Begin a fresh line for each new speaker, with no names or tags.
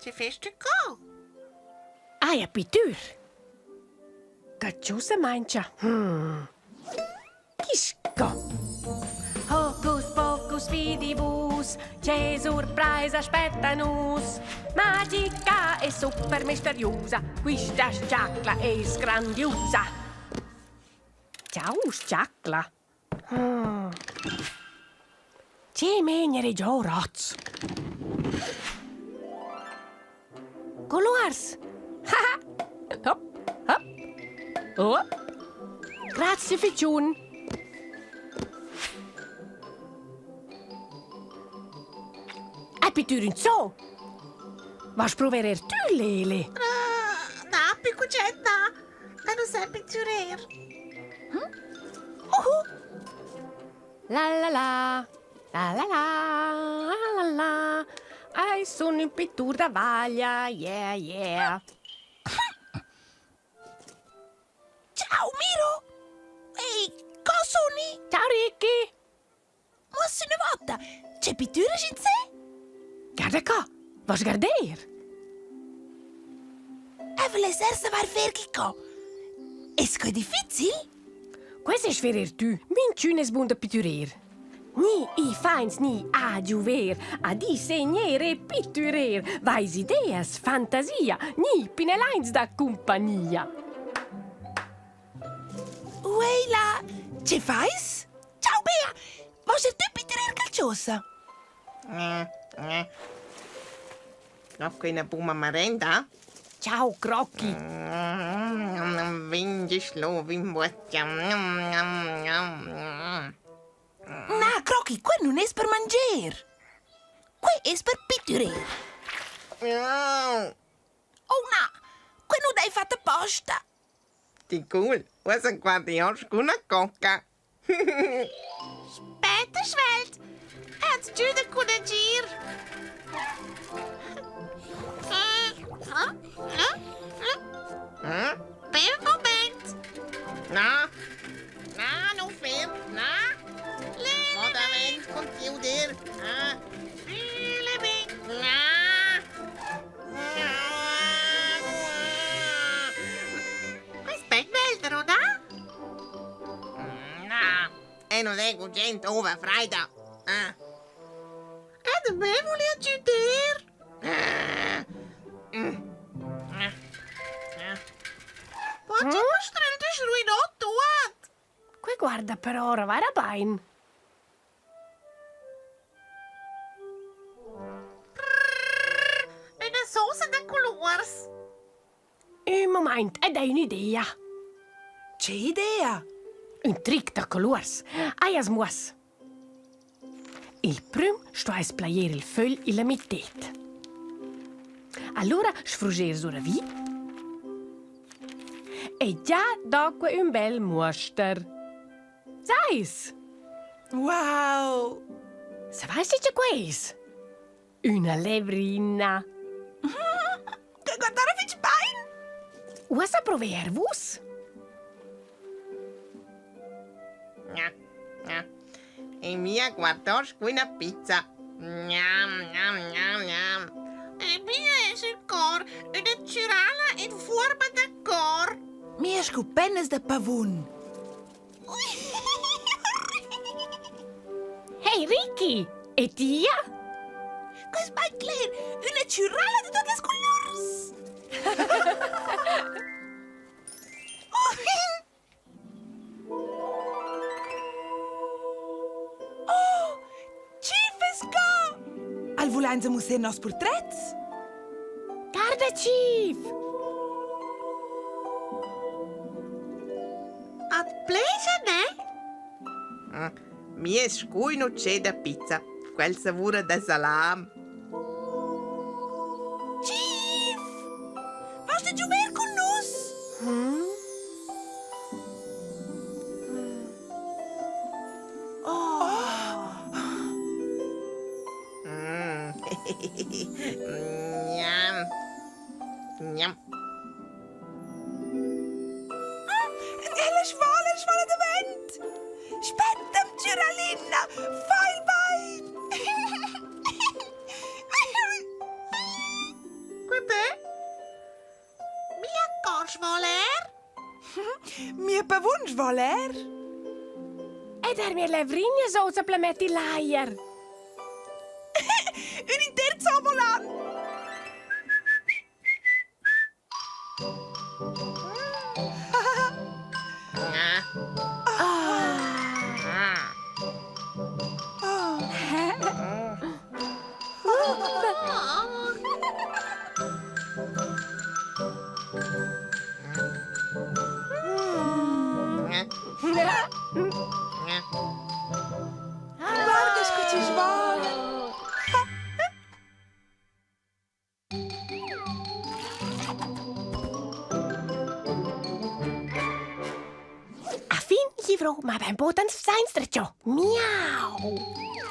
Che fest tü co?
Ai a pitür. Cacciosa mangia. Hmm. Chi sco? Hocus pocus fidibus, che surpraisa aspetta nus. Magica e super misteriosa, quista sgiacla es grandiusa. Ciao, sgiacla. Hmm. Che megnere giò rots. Coluors. Hop, hop. Oh. Grazie ficiun. Epi tür ün so. Vas prover er tü, Lele?
Uh, na, più cucet, na. E non sai pitturer.
Hm? Uhu. La la la, la la la, la la la. Ai sun ün pittur da vaglia, yeah, yeah.
Ciao Miro! Ehi, co suni?
Ciao Ricky!
Muossa üna vota, che pittüras in se?
Guarda qua, vas guarder?
Eu vuless er savair fer quicò. Es que difficil?
Quest es fer eir tü. Minchün es bun da pittürer. Ni i fains ni a giuver, a disegner e pittürer, vais ideas, fantasia, ni pinelains da cumpagnia.
Ueila, che fais? Ciao Bea, voss er tü pitturer calciosa?
Noch una buna marenda?
Ciao Crocchi.
Na, Crocchi, quei nun es per mangier. Quei es per pitturer. Oh na, quei nu dai fat aposta.
Ti cool, ussa guardi oz cun una cocca. Später, Schwelt. Er giuda cun agir. Hm? Per moment. Na, na, nu ferm, na. Va davent cun tiu dir. Ah. Na. Quest bel, oder? Na, e non è gugent ova freida. Ah. E me volia giuder. Pochi mostrel de ruinò tuot.
Que guarda per ora vaira bain.
Üna sosa da culuors.
Ün mumaint ed hai ün'idea.
Che idea?
Ün tric da culuors. Ai as muoss. Il prüm sto ais plajer il fögl illa mited. Alura sfruger suravi e già do que ün bel muoster. Sais!
Wow!
Savais che quai es? Üna levrina.
Che guardare fich bain!
Uossa prover vus.
Gna, gna. E mia guardò scu üna pizza. Gnam, gnam, gnam, gnam. E mia es ün cor, üna tschürala in fuorma da cor.
Mia scu pennas da pavun.
Hey Ricky, e tia?
Quest bain cler, üna tschürala da tuot las culurs. Oh, chi fes co? Al vulains musser nos purtrets?
Guarda, Chief!
At plescha, ne? Mm, mi es scu ün utschè da pizza. Quel savura da salam.
Chief! Vas a giuver cun nus?
Mm?
Oh.
Mm. Gnam. Gnam.
Ella svola, svola davent! Spetta'm, Tgiralina! Fa il bain!
svoler?
Mia pavun svoler?
Ed er mia levrigna souza plametti l'ajer.
Ün inter zoo volan! Guarda sco chi svola!
A fin glivro ma bainbod ans vzains darcho. Miau!